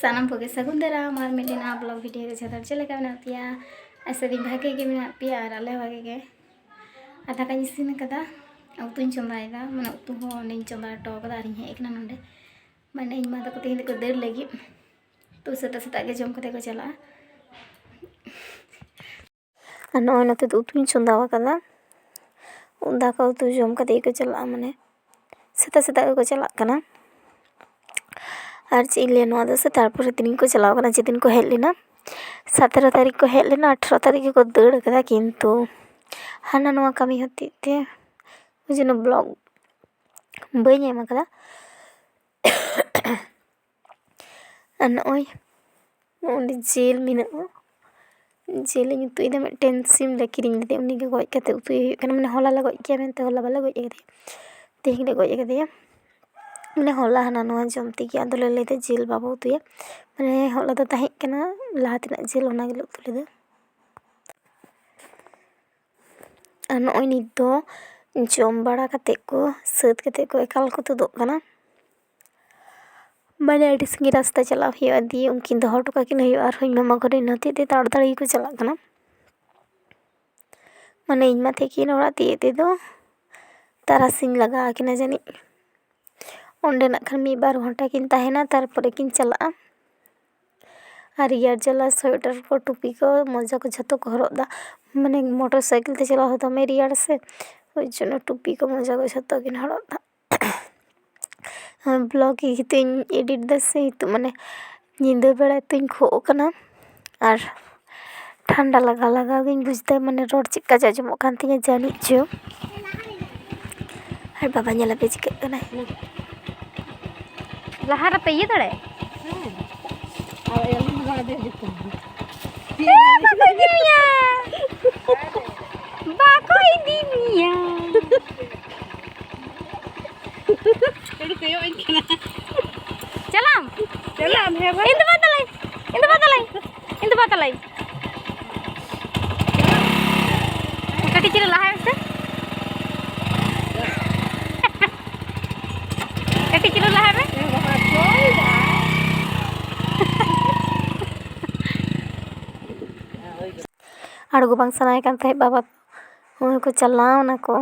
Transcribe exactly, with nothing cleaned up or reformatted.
ᱥᱟᱱᱟᱢ ᱠᱚᱜᱮ ᱥᱟᱹᱜᱩᱱ ᱫᱟᱨᱟᱢ ᱟᱨ ᱢᱤᱫᱴᱮᱱ ᱱᱟᱣᱟ ᱵᱞᱚᱜ ᱵᱷᱤᱰᱤᱭᱳ ᱨᱮ᱾ ᱡᱚᱛᱚ ᱦᱚᱲ ᱪᱮᱫ ᱞᱮᱠᱟ ᱢᱮᱱᱟᱜ ᱯᱮᱭᱟ? ᱟᱥᱟ ᱫᱤᱧ ᱵᱷᱟᱜᱮ ᱜᱮ ᱢᱮᱱᱟᱜ ᱯᱮᱭᱟ ᱟᱨ ᱟᱞᱮ ᱦᱚᱸ ᱵᱷᱟᱜᱮ ᱜᱮ᱾ ᱟᱨ ᱫᱟᱠᱟᱧ ᱤᱥᱤᱱ ᱟᱠᱟᱫᱟ, ᱩᱛᱩᱧ ᱪᱚᱸᱫᱟᱭᱮᱫᱟ, ᱢᱟᱱᱮ ᱩᱛᱩ ᱦᱚᱸ ᱚᱸᱰᱮᱧ ᱪᱚᱸᱫᱟ ᱦᱚᱴᱚ ᱟᱠᱟᱫᱟ ᱟᱨᱤᱧ ᱦᱮᱡ ᱟᱠᱟᱱᱟ ᱱᱚᱸᱰᱮ᱾ ᱢᱟᱱᱮ ᱤᱧ ᱢᱟ ᱛᱟᱠᱚ ᱛᱮᱦᱮᱧ ᱫᱚᱠᱚ ᱫᱟᱹᱲ ᱞᱟᱹᱜᱤᱫ, ᱛᱚ ᱥᱮᱛᱟᱜ ᱥᱮᱛᱟᱜ ᱜᱮ ᱡᱚᱢ ᱠᱟᱛᱮ ᱠᱚ ᱪᱟᱞᱟᱜᱼᱟ᱾ ᱟᱨ ᱱᱚᱜᱼᱚᱭ ᱱᱚᱛᱮ ᱫᱚ ᱩᱛᱩᱧ ᱪᱚᱸᱫᱟ ᱟᱠᱟᱫᱟ, ᱫᱟᱠᱟ ᱩᱛᱩ ᱡᱚᱢ ᱠᱟᱛᱮ ᱜᱮᱠᱚ ᱪᱟᱞᱟᱜᱼᱟ, ᱢᱟᱱᱮ ᱥᱮᱛᱟᱜ ᱥᱮᱛᱟᱜ ᱜᱮᱠᱚ ᱪᱟᱞᱟᱜ ᱠᱟᱱᱟ᱾ ᱟᱨ ᱪᱮᱫ ᱤᱧ ᱞᱟᱹᱭᱟ, ᱱᱚᱣᱟ ᱫᱚ ᱥᱮ ᱛᱟᱨᱯᱚᱨᱮ ᱫᱤᱱ ᱠᱚ ᱪᱟᱞᱟᱣ ᱠᱟᱱᱟ, ᱡᱮᱫᱤᱱ ᱠᱚ ᱦᱮᱡ ᱞᱮᱱᱟ, ᱥᱟᱛᱮᱨᱚ ᱛᱟᱹᱨᱤᱠᱷ ᱠᱚ ᱦᱮᱡ ᱞᱮᱱᱟ, ᱟᱴᱷᱨᱚ ᱛᱟᱹᱨᱤᱠᱷ ᱜᱮᱠᱚ ᱫᱟᱹᱲ ᱠᱟᱫᱟ᱾ ᱠᱤᱱᱛᱩ ᱦᱟᱱᱟ ᱱᱚᱣᱟ ᱠᱟᱹᱢᱤ ᱦᱚᱛᱮᱡ ᱛᱮ ᱳᱭ ᱡᱚᱱᱱᱚ ᱵᱞᱚᱜ ᱵᱟᱹᱧ ᱮᱢ ᱠᱟᱫᱟ᱾ ᱟᱨ ᱱᱚᱜᱼᱚᱭ ᱱᱚᱜᱼᱚᱸᱰᱮ ᱡᱤᱞ ᱢᱮᱱᱟᱜᱼᱟ, ᱡᱤᱞ ᱤᱧ ᱩᱛᱩᱭᱮᱫᱟ᱾ ᱢᱤᱫᱴᱮᱱ ᱥᱤᱢ ᱞᱮ ᱠᱤᱨᱤᱧ ᱞᱮᱫᱮᱭᱟ, ᱩᱱᱤᱜᱮ ᱜᱚᱡ ᱠᱟᱛᱮ ᱩᱛᱩᱭ ᱦᱩᱭᱩᱜ ᱠᱟᱱᱟ᱾ ᱢᱟᱱᱮ ᱦᱚᱞᱟ ᱞᱮ ᱜᱚᱡ ᱠᱮᱭᱟ ᱢᱮᱱᱛᱮ ᱦᱚᱞᱟ ᱵᱟᱞᱮ ᱜᱚᱡ ᱟᱠᱟᱫᱮᱭᱟ, ᱛᱮᱦᱮᱧ ᱞᱮ ᱜᱚᱡ ᱟᱠᱟᱫᱮᱭᱟ᱾ ᱢᱟᱱᱮ ᱦᱚᱞᱟ ᱦᱟᱱᱟ ᱱᱚᱣᱟ ᱡᱚᱢ ᱛᱮᱜᱮ ᱟᱫᱚᱞᱮ ᱞᱟᱹᱭᱫᱟ ᱡᱤᱞ ᱵᱟᱵᱚ ᱩᱛᱩᱭᱟ᱾ ᱢᱟᱱᱮ ᱦᱚᱞᱟ ᱫᱚ ᱛᱟᱦᱮᱸ ᱠᱟᱱᱟ ᱞᱟᱦᱟ ᱛᱮᱱᱟᱜ ᱡᱤᱞ, ᱚᱱᱟ ᱜᱮᱞᱮ ᱩᱛᱩ ᱞᱮᱫᱟ᱾ ᱟᱨ ᱱᱚᱜᱼᱚᱭ ᱱᱤᱛ ᱫᱚ ᱡᱚᱢ ᱵᱟᱲᱟ ᱠᱟᱛᱮ ᱠᱚ ᱥᱟᱹᱛ ᱠᱟᱛᱮ ᱠᱚ ᱮᱠᱟᱞ ᱠᱚ ᱛᱩᱫᱚᱜ ᱠᱟᱱᱟ᱾ ᱢᱟᱱᱮ ᱟᱹᱰᱤ ᱥᱟᱺᱜᱤᱧ ᱨᱟᱥᱛᱟ ᱪᱟᱞᱟᱜ ᱦᱩᱭᱩᱜᱼᱟ, ᱫᱤᱭᱮ ᱩᱱᱠᱤᱱ ᱫᱚᱦᱚ ᱦᱚᱴᱚ ᱠᱟᱹᱠᱤᱱ ᱦᱩᱭᱩᱜᱼᱟ᱾ ᱟᱨᱦᱚᱸ ᱤᱧ ᱢᱟᱢᱟ ᱜᱷᱚᱨ ᱤᱱᱟᱹ ᱦᱚᱛᱮᱡ ᱛᱮ ᱛᱟᱲᱟᱛᱟᱲᱤ ᱜᱮᱠᱚ ᱪᱟᱞᱟᱜ ᱠᱟᱱᱟ᱾ ᱢᱟᱱᱮ ᱤᱧ ᱢᱟ ᱛᱟᱹᱠᱤᱱ ᱚᱲᱟᱜ ᱛᱤᱭᱳᱜ ᱛᱮᱫᱚ ᱛᱟᱨᱟᱥᱤᱧ ᱞᱟᱜᱟᱣ ᱟᱹᱠᱤᱱᱟ ᱡᱟᱹᱱᱤᱡ᱾ ᱚᱸᱰᱮ ᱱᱟᱜ ᱠᱷᱟᱱ ᱢᱤᱫ ᱵᱟᱨ ᱜᱷᱚᱱᱴᱟ ᱠᱤᱱ ᱛᱟᱦᱮᱱᱟ, ᱛᱟᱨᱯᱚᱨᱮ ᱠᱤᱱ ᱪᱟᱞᱟᱜᱼᱟ᱾ ᱟᱨ ᱨᱮᱭᱟᱲ ᱡᱟᱞᱟ ᱥᱳᱭᱮᱴᱟᱨ ᱠᱚ, ᱴᱩᱯᱤ ᱠᱚ, ᱢᱚᱡᱟ ᱠᱚ ᱡᱷᱚᱛᱚ ᱠᱚ ᱦᱚᱨᱚᱜ ᱮᱫᱟ᱾ ᱢᱟᱱᱮ ᱢᱚᱴᱚᱨ ᱥᱟᱭᱠᱮᱞ ᱛᱮ ᱪᱟᱞᱟᱣ ᱦᱚᱸ ᱫᱚᱢᱮ ᱨᱮᱭᱟᱲ ᱥᱮ, ᱳᱭ ᱡᱚᱱᱱᱚ ᱴᱩᱯᱤ ᱠᱚ, ᱢᱚᱡᱟ ᱠᱚ ᱡᱷᱚᱛᱚ ᱠᱤᱱ ᱦᱚᱨᱚᱜ ᱮᱫᱟ᱾ ᱵᱞᱚᱜ ᱜᱮ ᱱᱤᱛᱚᱜ ᱤᱧ ᱮᱰᱤᱴ ᱮᱫᱟ ᱥᱮ, ᱱᱤᱛᱚᱜ ᱢᱟᱱᱮ ᱧᱤᱫᱟᱹ ᱵᱮᱲᱟ ᱛᱚᱧ ᱠᱷᱳᱜ ᱠᱟᱱᱟ ᱟᱨ ᱴᱷᱟᱱᱰᱟ ᱞᱟᱜᱟᱣ ᱞᱟᱜᱟᱣ ᱜᱤᱧ ᱵᱩᱡᱽ ᱮᱫᱟ, ᱢᱟᱱᱮ ᱨᱚᱲ ᱪᱮᱫᱠᱟ ᱡᱮ ᱟᱸᱡᱚᱢᱚᱜ ᱠᱟᱱ ᱛᱤᱧᱟ ᱡᱟᱹᱱᱤᱡ ᱪᱚ᱾ ᱟᱨ ᱵᱟᱵᱟ ᱧᱮᱞ ᱟᱯᱮ ᱪᱤᱠᱟᱹᱜ ᱠᱟᱱᱟᱭ᱾ ᱞᱟᱦᱟ ᱨᱮᱯᱮ ᱤᱭᱟᱹ ᱫᱟᱲᱮᱭᱟᱜᱼᱟ? ᱦᱮᱸ᱾ ᱟᱨ ᱟᱹᱞᱤᱧ ᱫᱚ ᱱᱚᱰᱮ ᱦᱤᱡᱩᱜ ᱠᱟᱱᱟ᱾ ᱵᱟᱠᱚ ᱤᱫᱤ ᱢᱮᱭᱟ᱾ ᱵᱟᱠᱚ ᱤᱫᱤ ᱢᱮᱭᱟ᱾ ᱪᱟᱹᱞᱩ ᱠᱚᱭᱚᱜ ᱟᱹᱧ ᱠᱟᱱᱟ᱾ ᱪᱟᱞᱟᱜ ᱟᱢ? ᱪᱟᱞᱟᱜ ᱟᱢ, ᱦᱮᱸ ᱵᱟᱝ? ᱤᱧ ᱫᱚ ᱵᱟᱝ ᱛᱟᱞᱟᱧ, ᱤᱧ ᱫᱚ ᱵᱟᱝ ᱛᱟᱞᱟᱧ, ᱤᱧ ᱫᱚ ᱵᱟᱝ ᱛᱟᱞᱟᱧ᱾ ᱠᱟᱹᱴᱤᱡ ᱪᱩᱞᱩᱝ ᱞᱟᱦᱟᱭ ᱢᱮᱥᱮ᱾ ᱠᱟᱹᱴᱤᱡ ᱪᱩᱞᱩᱝ ᱞᱟᱦᱟᱭ ᱢᱮ᱾ ᱮ ᱵᱟᱵᱟ, ᱪᱚᱭ ᱫᱟ᱾ ᱟᱬᱜᱚ ᱵᱟᱝ ᱥᱟᱱᱟᱭᱮ ᱠᱟᱱ ᱛᱟᱦᱮᱸᱫ ᱵᱟᱵᱟ᱾ ᱩᱱᱠᱩ ᱪᱟᱞᱟᱣ ᱱᱟᱠᱚ᱾